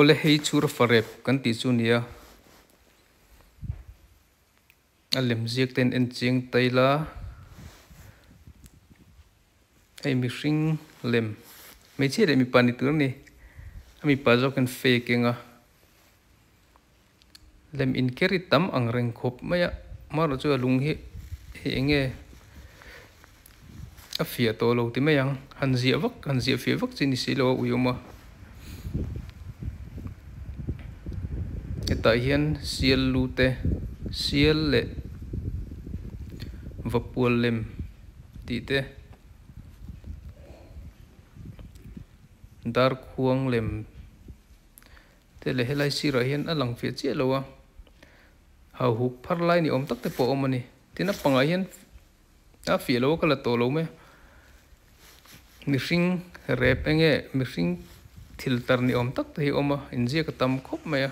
Awle hei chhur farep kan tih chu nia a lem ziak te an en chiang tail a hei mihring lem hmeichhia leh mipa ni tur a ni a mipa zawk hian fake eng a lem in carry tam ang reng khawp mai a amaherawh chu a lung hi hei eng nge a fiah tawh lo ti mai ang han ziah vak han ziah fiah vak chi ni si lo a ui awm a hetah hian sial lu te sial leh vapual lem tih te darkhuang lem te leh helai sirah hian a lang fiah chiah lo a hauhuk phar lai ni awm tak te pawh a awm a ni tin a pangah hian a fiah lo a ka la tawh lo mai a mihring rep eng nge mihring thil tar ni awm tak te hi a awm a inziak a tam khawp mai a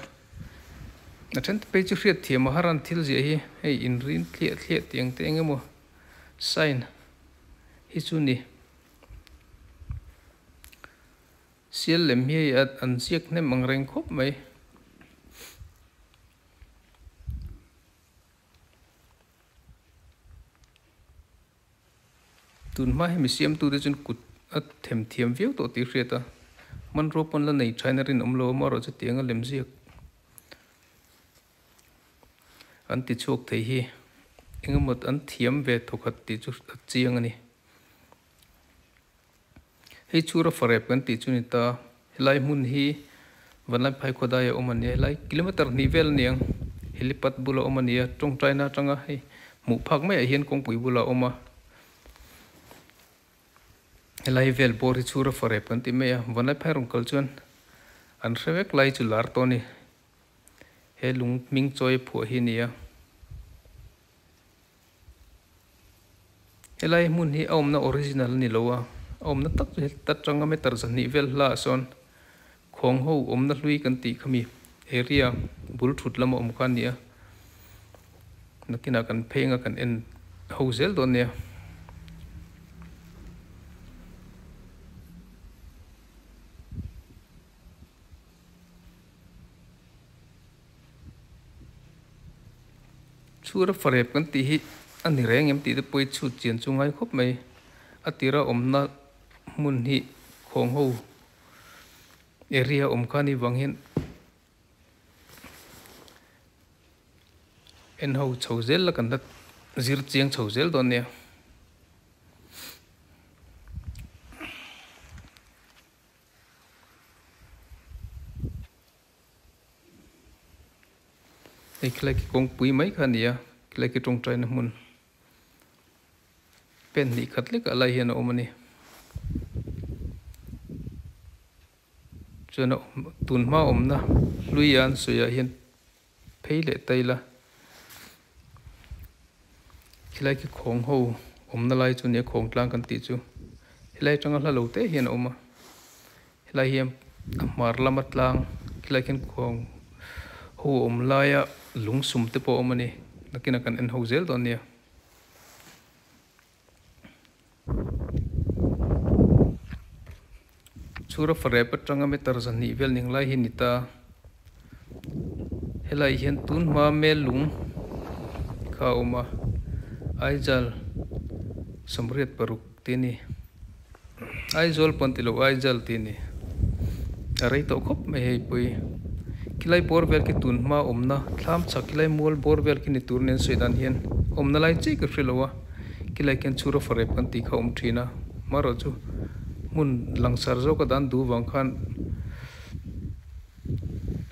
a then te phei chu hriat thiam a har an thil ziah hi hei inrin thliah thliah tih ang te eng emaw sign hi chu ni. Sial lem hi hei an ziak hnem ang reng khawp mai. Tun hma hi mi siamtute chuan kut a them thiam viau tawh tih hriat a, hmanrua pawn la nei thain a rinawm lo a, amaherawh chu tiang a lem ziak an ti chhuak thei hi engemaw an thiam ve thawkhat tih chu a chiang a ni. Hei chhura farep kan tih chu ni ta, helai hmun hi Vanlaiphai khawdaia awm a nia, helai kilometer hnih vel a ni ang, helipad bula awm a nia, tawngtaina atanga hei hmuh phak maiah hian kawngpui bula awm a, helai vel bawr hi chhura farep kan ti mai a, Vanlaiphai rawn kal chuan an hre vek lai chu lar tawh a ni, he lung hming chawi phuah hi a ni a. Helai hmun hi a awmna original a ni lo a, a awmna tak chu heta tanga meter zahnih vel hla ah sawn khawng ho awmna hlui kan tih khami area bul thut lama awm kha a ni a, nakinah kan phei anga kan en ho zel dawn nia. Chhura farep kan tih hi a ni reng em tih te pawh hi chhut chian chu ngai khawp mai. A tira awmna hmun hi khawng ho area awm kha ni vang hian en ho chho zel la kan la zir chiang chho zel dawn nia. Hei khilai khi kawngpui mai kha a ni a khilai khi tawngtaina hmun pen hnih khat lek ah lai hian a awm a ni chuan a awm tun hma awmna hlui a an sawi ah hian phei leh ta ila khilai khi khawng ho awmna lai chu a ni a khawng tlang kan tih chu helai atanga hla lo te hian a awm a. Helai hian a hmar lama tlang khilai khian khuang ho awm laia lung sum te pawh a awm a ni nakinah kan en ho zel dawn nia. Chhura farep atanga meter zahnih vel ning lai hi ni ta helai hian tun hma mel lung kha a awm a Aijal 86 tih a ni. Aizawl pawn ti lo Aijal tih a ni. A rei tawh khawp mai hei pawh hi. Khilai bawr vel khi tun hma awmna thlam chhak khilai mual bawr vel khi ni tur nen sawi dan hian awmna lai chiah ka hre lo a. Khilai khian chhura farep kan tih kha a awm thin a. Amaherawh chu hmun langsar zawk a dan duh vang khan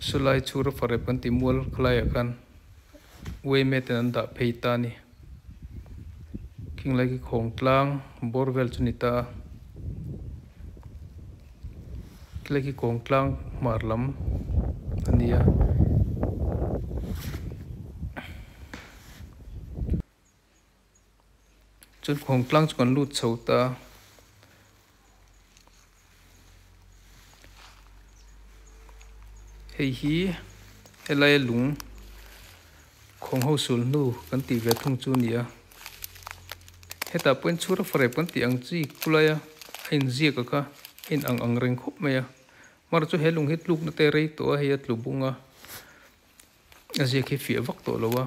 sawlai chhura farep kan tih mual khalaiah khan uaime ten an dah phei ta a ni. Khinglai khi khawng tlang bawr vel chu ni ta a khilai khi kawng tlang hmar lam a ni a. Chuan khawng tlang chu kan lut chho ta. Hei hi helai lung khawng ho sul hnu kan tih ve thung chu a ni a. Hetah pawhin chhura farep kan tih ang chi khulai a a inziak a kha a in ang ang reng khawp mai a. Mar chu he lung hi tlukna te rei tawh a hei a tlu bung a a ziak hi fiah vak tawh lo a.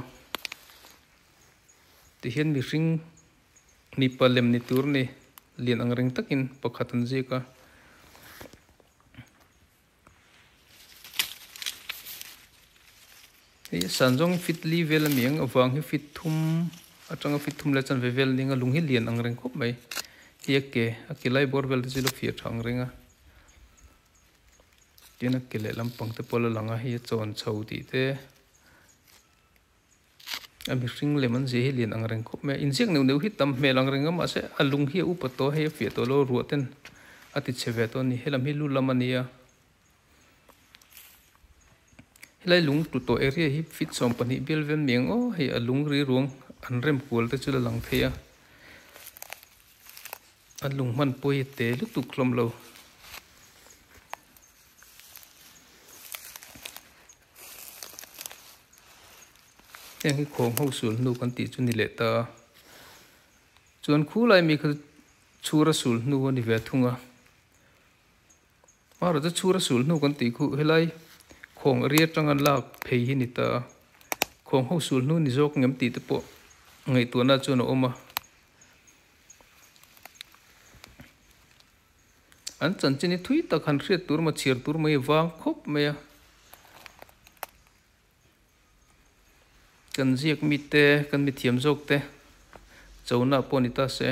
Tihian mihring mipa lem ni tur a ni lian ang reng takin pakhat an ziak a. Hei a san zawng hi feet li vel a ni ang avang hi feet thum atanga feet thum leh chanve vel a ni ang a lung hi lian ang reng khawp mai hei a ke a ke lai bawr vel te chu a la fiah tha ang reng a tin a ke leh lampang te pawh a la lang a hei a chawn chho tih te a mihring lem an zia hi lian ang reng khawp mai a inziak neuh neuh hi tam hmel ang reng a mahse a lung hi a upa tawh a hei a fiah tawh lo a ruah ten a ti chhe ve tawh a ni helam hi lu lam a ni a. Helai lung tlu tawh area hi feet 12 bial vel mi ang aw hei a lung ri ruang an rem kual te chu la lang thei a a lung hman pawh hi a te lutuk hlawm lo. Heng hi khawng ho sul hnu kan tih chu ni leh ta a chuan khulai mi kha chhura sul hnu a ni ve thung a. Hmar chu chhura sul hnu kan tih khuh helai khawng ri atanga lak phei hi ni ta a khawng ho sul hnu ni zawk ngem tih te pawh ngaihtuahna chuan a awm a an chanchin hi thui tak han hriat tur emaw chhiar tur mai vang khawp mai a kan ziak mite kan mithiam zawk te chona pawh ni ta se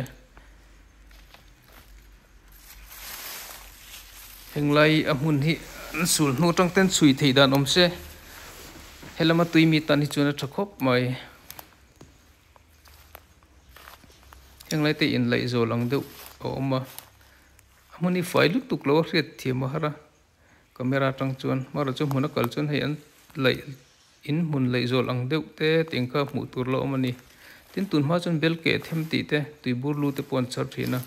henglai a hmun hi an sul hnu atang ten chhui theih dan awm se helama tui mi tan hi chuan a tha khawp mai henglai te inlaih zawl ang deuh a awm a a hmun hi fai lutuk lo a hriat thiam a har a. Camera atang chuan hmarah chu hmun a kal chuan hei an laih in hmun laih zawl ang deuh te tih ang kha hmuh tur la awm a ni. Tin tun hma chuan bel keh them tih te tui bur lu te pawh an chhar thin a.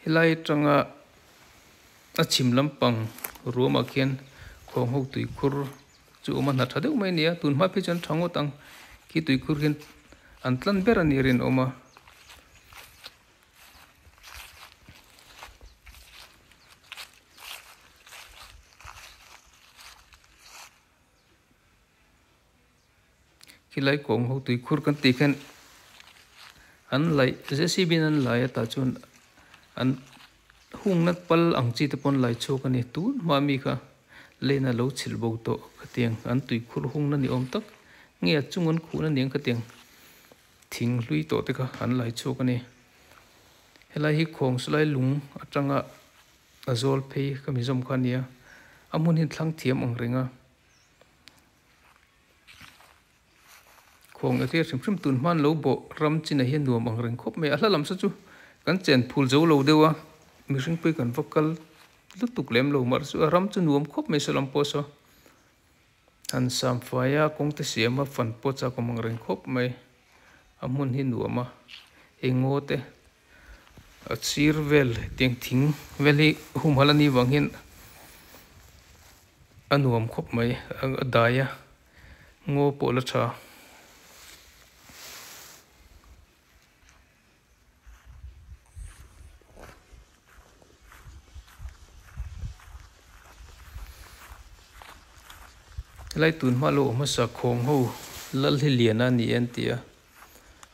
Helai atanga a chhim lampang ruamah khian khawng ho tuikhur chu awm a hna tha deuh mai a ni a tun hma phei chuan tha ngawt ang khi tuikhur hian an tlan ber a nih rinawm a. Khilai kawng ho tuikhur kan tih khian an laih J C B in an lai a tah chuan an hungna pal ang chi te pawh an lai chhuak a ni tun hma mi kha lane a lo chhilh bo tawh khatiang an tuikhur hungna ni awm tak nge a chung an khuhna ni ang khatiang. Thing hlui tawh te kha an lai chhuak a ni. Helai hi khawng salai lung atanga a zawl phei ka mi zawm kha a nia. A hmun hi thlang thiam ang reng a. Khawng area hrim hrim tun hman lo bawh ram chinah hian nuam ang reng khawp mai a. A hla lam saw chu kan chen phul zo lo deuh a, mihring pawh hi kan va kal lutuk lem lo mar chu a ram chu nuam khawp mai saw lam pawh saw. Han samfaia kawng te siam a fan pawh chak awm ang reng khawp mai a hmun hi nuam a eng ngaw te a sir vel hetiang thing vel hi humhalh a nih vang hian a nuam khawp mai a dai a ngaw pawh la tha. Helai tun hma lo awm hmasa khawng ho lal hi lian a ni an ti a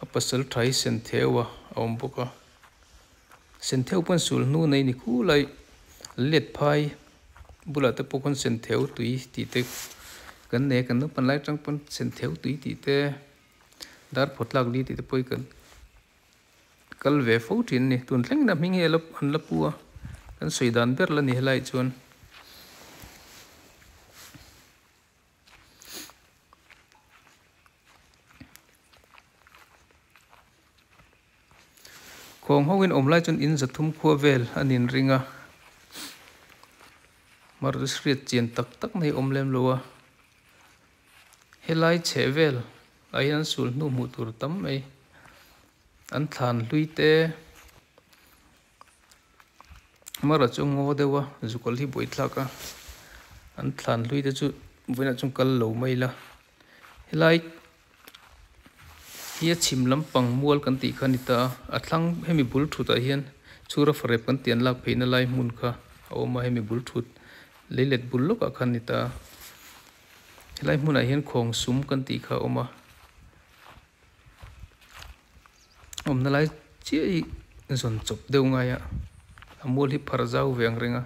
a pasal tha hi sentheu a a awm bawk a sentheu pawn sul hnu nei ni khulai let phai bulah te pawh khawn sentheu tui tih te kan nei a kan naupang lai atang pawn sentheu tui tih te. Dar phawt lak li tih te pawh hi kan kal ve fo thin a ni. Tun thleng na hming hi an la pu a, kan sawi dan ber la ni helaiah chuan. Khawng ho in awm lai chuan in zathum khua vel a nin ring a, hmarcha hriat chian tak tak na hi a awm lem lo a. Helai chheh vel Ah hian sul hnu hmuh tur tam mai an thlan hlui te mara chu ngaw deuh a zukawl hi buaithlak a an thlan hlui te chu vawiinah chuan kal lo mai ila helai hi a chhim lampang mual kan tih kha a ni ta a a thlang hemi bul thut ah hian chhura farep kan tih an lak phei na lai hmun kha a awm a hemi bul thut leilet bul lawk ah khan a ni ta a helai hmunah hian khawng sum kan tih kha a awm a awmna lai chiah hi zawn chawp deuh ngai a a mual hi phar zau ve ang reng a.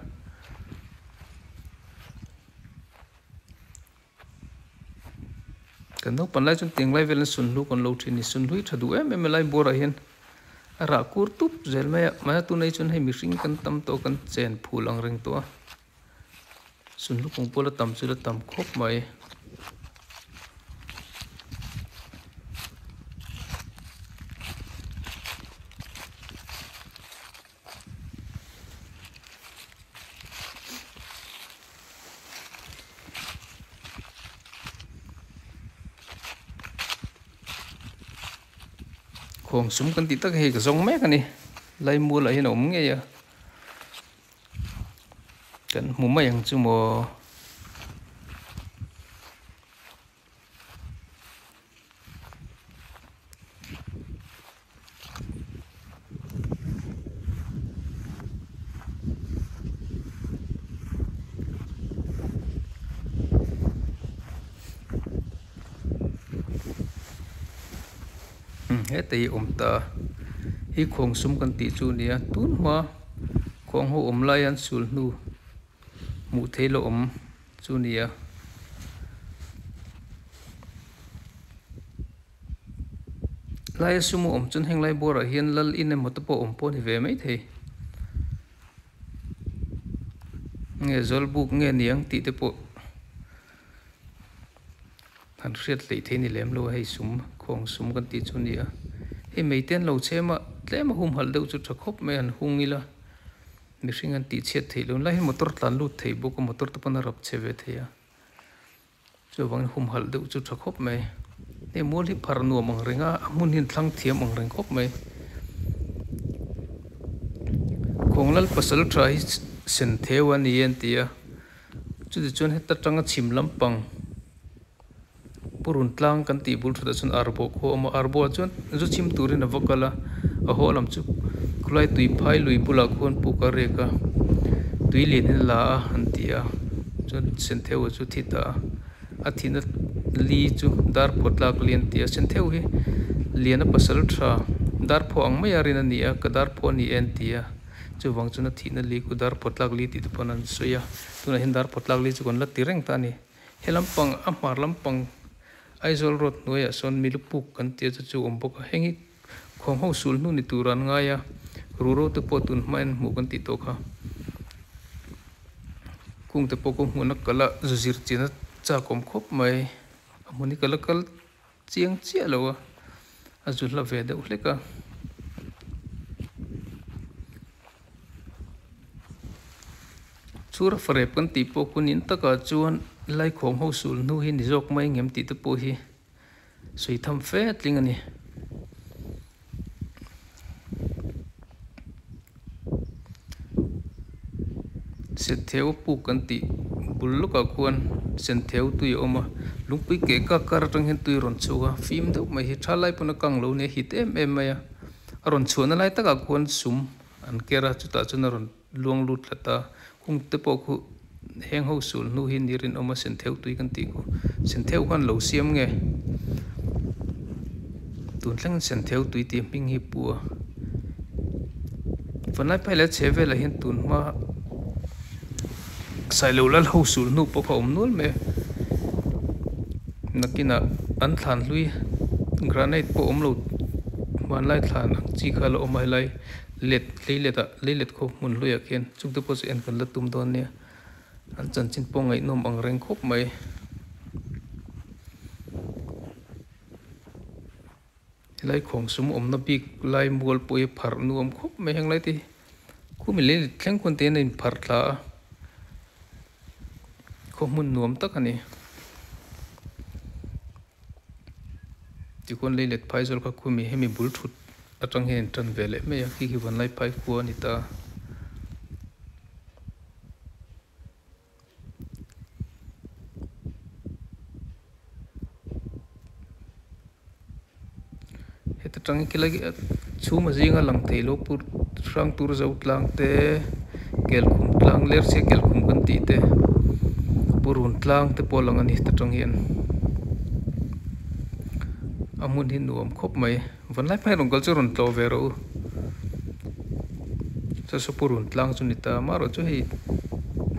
Kan naupang lai chuan tiang lai velah sunhlu kan lo thin a ni sunhlu hi tha duh em em a lai buarah hian a rah kur tup zel mai a mahse tunah hi chuan hei mihring kan tam tawh kan chen phul ang reng tawh a sunhlu kawng pawh la tam chu la tam khawp mai. Khawng sum kan tih tak hei ka zawng mek a ni laimual ah hian a awm ngei a kan hmu mai ang chu maw. Heta hi awm ta hi khawng sum kan tih chu a nia tun hma khawng ho awm lai an sul hnu hmuh theih loh awm chu a ni a. Laia sumo awm chuan heng lai buarah hian lal in emaw te pawh awm pawh a ni ve maithei. Nge zawlbuk nge niang tih te pawh han hriat hleih theih a ni lem lo a hei sum khawng sum kan tih chu a ni a. Hei meite an lo chhem a tlem a humhalh deuh chu tha khawp mai an hung ila mihring an tihchhiat theih loh lai hi motor tlan lut thei bawk a motor te pawn a rap chhe ve thei a. Chuvangin humhalh deuh chu tha khawp mai. Hei mual hi phar nuam ang reng a, a hmun hi an thlang thiam ang reng khawp mai. Khawnglal pasal tha hi sen theu a ni e an ti a, chutichuan heta tanga chhim lampang purun tlang kan tih bul thatah chuan arbawh khua a awm a, arbawh ah chuan zu chhim turin a va kal a, a haw lam chu khawlai tui phai lui bulah khuan puk a rek a, tui lian in a la a an ti a. Chuan Sentheu chu thi ta a, a thihna li chu Darphaw tlak li an ti a, Sentheu hi Liana pasal tha Darphaw ang mai a rin a ni a, ka Darphaw a ni e an ti a, chuvang chuan a thihna li khu Darphaw tlak li tih te pawn an sawi a, tunah hian Darphaw tlak li chu kan la ti reng ta a ni. He lampang a hmar lampang Aizawl road hnuaiah sawn Milupuk kan tia chu chu awm bawk a, heng hi Khawng ho sul hnu ni tur an ngai a, ruro te pawh tun hma en hmuh kan tih tawh kha. Kung te pawh ka hmun a kal a, zu zir chin a chak awm khawp mai. A hmun hi ka la kal chiang chiah lo a, a zu hla ve deuh hlek a. Chhura farep kan tih pawh kun in takah chuan Laikhawng ho sul hnu hi ni zawk mai ngem tih te pawh hi. Sawi tham fe tling a ni. Sentheu puk kan tih bul lawkah khuan sentheu tui a awm a, lungpui keh kak kar atang hian tui a rawn chhuak a, fim deuh mai hi tha lai pawn a kang lo nia hit em em mai a, a rawn chhuahna lai takah khuan sum an ker a chutah chuan a rawn luang lut tlat a, hung te pawh khu heng ho sul hnu hi ni rinawm a sentheu tui kan tih khu sentheu khan lo siam nge tun thleng sentheu tui tih hming hi pu a vanlai phai leh chhe velah hian tun hma sailo lal ho sul hnu pawh kha a awm nual mai a nakinah an thlan hlui granite pawh awm lo hmanlai thlan ang chi kha a la awm a helai let. Leilet ah leilet khaw hmun hluiah khian chungte pawh chu en kan la tum dawn nia an chanchin pawh ngaihnawm ang reng khawp mai. Helai khawng sum awmna bik lai mual pawh hi pharh nuam khawp mai heng lai te hi khumi leilet thleng khawn te hian a inpharh thla a khaw hmun nuam tak a ni. Tikhuan lei let phai zawl kha khumi hemi bul thut atang hian in tan ve leh mai a khi khi Vanlaiphai khua a ni ta. Heta tang hi khilai chhum a zinga lang thei lo pur hrang tur zo tlang te kelkhum tlang lersia kelkhum kan tih te purun tlang te pawh a lang a ni heta tang hian a hmun hi nuam khawp mai vanlai phai rawn kal chu rawn tlawh ve rawh u saw saw purun tlang chu ni ta amaherawh chu hei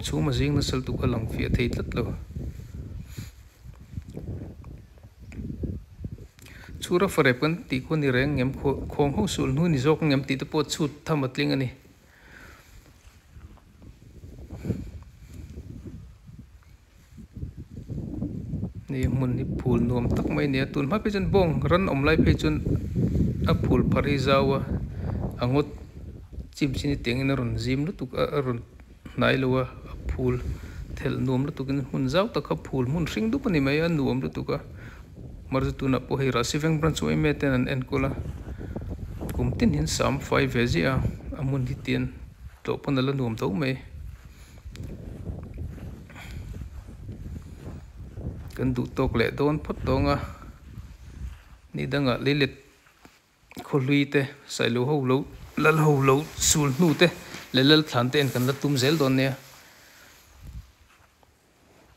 chhum a zing nasa lutuk a lang fiah thei tlat lo. Chhura farep kan tih khu a ni reng ngem khawng ho sul hnu ni zawk ngem tih te pawh chhut tham a tling a ni. Ni hmun hi phul nuam tak mai a ni a tun hma phei chuan bawng ran awm lai phei chuan a phul pharh hi zau a a ngawt chim chin hi tiangin a rawn zim lutuk a a rawn hnai lo a a phul thelh nuam lutuk in hmun zau tak kha phul hmun hring dup a ni mai a nuam lutuk a mar chu tunah pawh hei Rahsiveng branch chu ema ten an enkawl a kum tin hian sam fai ve ziah a a hmun hi tian tlawh pawn a la nuam tho mai kan duh tawk leh dawn phawt tawng a ni dangah leilet. Khawhlui te, Sailo ho lo, Lal ho lo sul hnu te leh Lal thlan te en kan la tum zel dawn nia.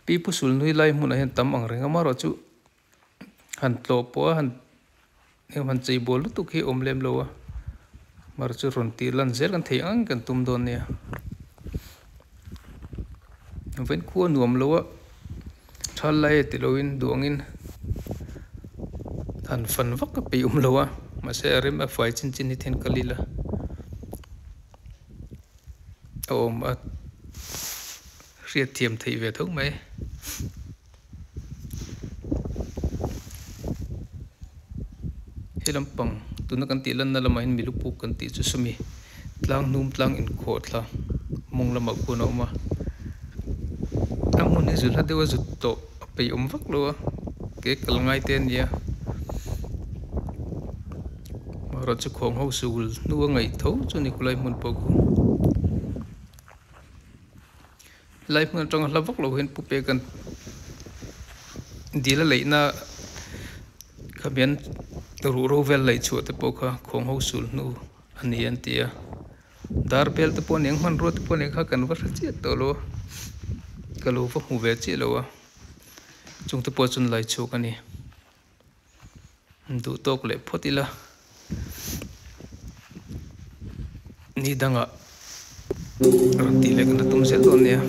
Pi Pu sul hnui lai hmunah hian tam ang reng a, amaherawh chu han tlawh pawh a han eng han chei bual lutuk hi a awm lem lo a, amaherawh chu rawn tih lan zel kan thei ang kan tum dawn nia. Vawiin khua nuam lo a. Thal lai a ti loin duangin han fan vak a peih awm lo a mahse a rem a fai chin chin hi then kal ila a awm a hriat thiam theih ve tho mai. He lampang tuna kan tih lanna lamah hian milupuk kan tih chu sawmi tlang hnum tlang inkhawh thla mawng lamah khuan a awm a a hmun hi zulha deuh a zut tawh a peih awm vak lo a ke kal ngai te a nia marawh chu khawng ho sul hnu a ngaih tho chu ni khulai hmun pawh khu helai hmun atanga hla vak lo hian pu pek an dil a leihna khamian ruhro vel laih chhuah te pawh kha khawng ho sul hnu. A ni an ti a, dar bel te pawh a ni ang hmanrua te pawh a ni ang kha kan va hre chiah tawh lo a, ka lo va hmu ve chiah lo a, chung te pawh chuan lai chhuak a ni, duh tawk leh phawt ila ni dangah rawn tih leh kan la tum zel dawn nia.